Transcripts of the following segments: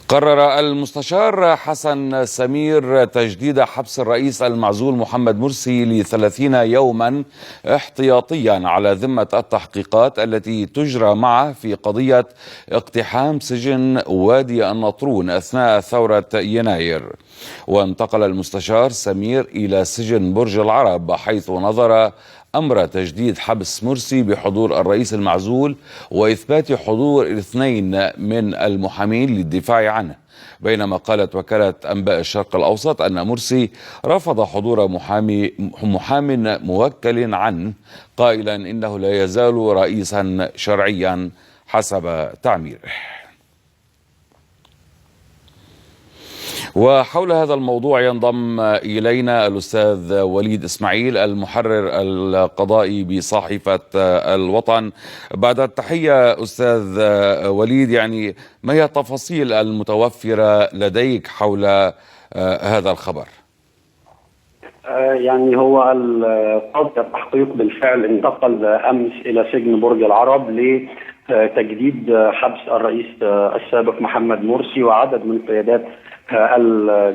قرر المستشار حسن سمير تجديد حبس الرئيس المعزول محمد مرسي ل30 يوما احتياطيا على ذمة التحقيقات التي تجرى معه في قضية اقتحام سجن وادي النطرون أثناء ثورة يناير. وانتقل المستشار سمير إلى سجن برج العرب، حيث نظر أمر تجديد حبس مرسي بحضور الرئيس المعزول وإثبات حضور 2 من المحامين للدفاع عنه. بينما قالت وكالة أنباء الشرق الأوسط أن مرسي رفض حضور محام موكل عنه، قائلا إنه لا يزال رئيسا شرعيا حسب تعميره. وحول هذا الموضوع ينضم إلينا الأستاذ وليد إسماعيل المحرر القضائي بصحيفة الوطن. بعد التحية أستاذ وليد، يعني ما هي التفاصيل المتوفرة لديك حول هذا الخبر؟ يعني هو قاضي التحقيق بالفعل انتقل أمس إلى سجن برج العرب لتجديد حبس الرئيس السابق محمد مرسي وعدد من قيادات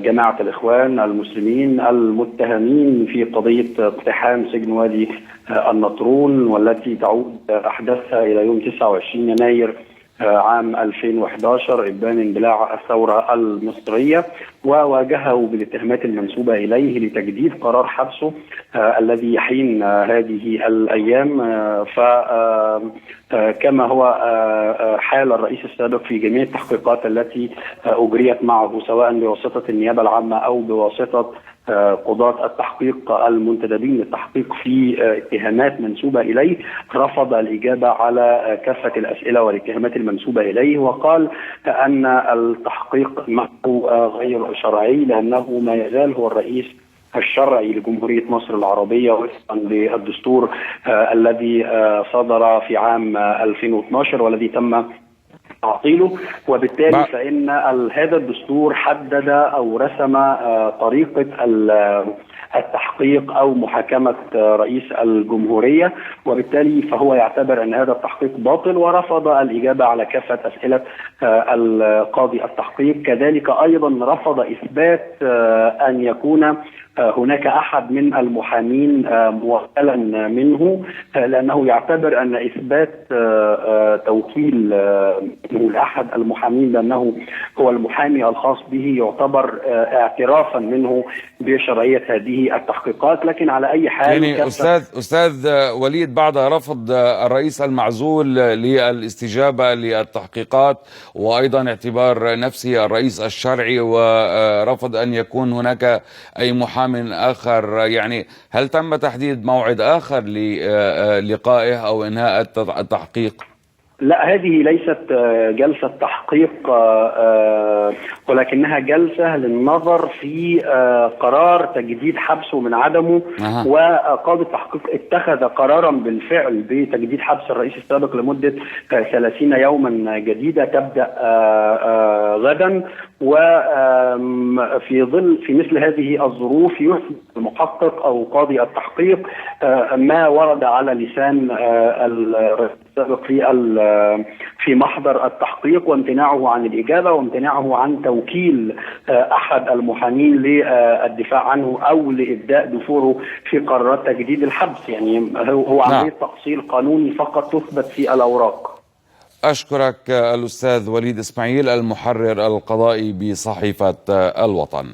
جماعة الإخوان المسلمين المتهمين في قضية اقتحام سجن وادي النطرون، والتي تعود أحداثها إلى يوم 29 يناير عام 2011 إبان اندلاع الثورة المصرية، وواجهه بالاتهامات المنسوبة إليه لتجديد قرار حبسه الذي يحين هذه الأيام. فكما هو حال الرئيس السابق في جميع التحقيقات التي أجريت معه، سواء بواسطة النيابة العامة أو بواسطة قضاة التحقيق المنتدبين للتحقيق في اتهامات منسوبة إليه، رفض الإجابة على كافة الأسئلة والاتهامات المنسوبة إليه، وقال أن التحقيق معه غير شرعي لأنه ما يزال هو الرئيس الشرعي لجمهورية مصر العربية وفقا للدستور الذي صدر في عام 2012 والذي تم تعطيله، وبالتالي فإن هذا الدستور حدد أو رسم طريقة التحقيق أو محاكمة رئيس الجمهورية، وبالتالي فهو يعتبر أن هذا التحقيق باطل ورفض الإجابة على كافة أسئلة القاضي التحقيق. كذلك أيضا رفض إثبات أن يكون هناك أحد من المحامين موكلا منه، لأنه يعتبر أن إثبات توكيل لأحد المحامين بأنه هو المحامي الخاص به يعتبر اعترافا منه بشرعية هذه التحقيقات. لكن على أي حال يعني أستاذ وليد، بعد رفض الرئيس المعزول للاستجابة للتحقيقات وأيضا اعتبار نفسه الرئيس الشرعي ورفض أن يكون هناك أي محامي آخر، يعني هل تم تحديد موعد آخر للقائه أو إنهاء التحقيق؟ لا، هذه ليست جلسة تحقيق، ولكنها جلسة للنظر في قرار تجديد حبسه من عدمه. وقاضي التحقيق اتخذ قرارا بالفعل بتجديد حبس الرئيس السابق لمدة 30 يوما جديدة تبدأ غدا. وفي ظل في مثل هذه الظروف يثبت المحقق أو قاضي التحقيق ما ورد على لسان السابق في محضر التحقيق وامتناعه عن الإجابة وامتناعه عن توكيل أحد المحامين للدفاع عنه أو لإبداء دفوعه في قرارات تجديد الحبس. يعني هو عملية تأصيل قانوني فقط تثبت في الأوراق. أشكرك الأستاذ وليد إسماعيل المحرر القضائي بصحيفة الوطن.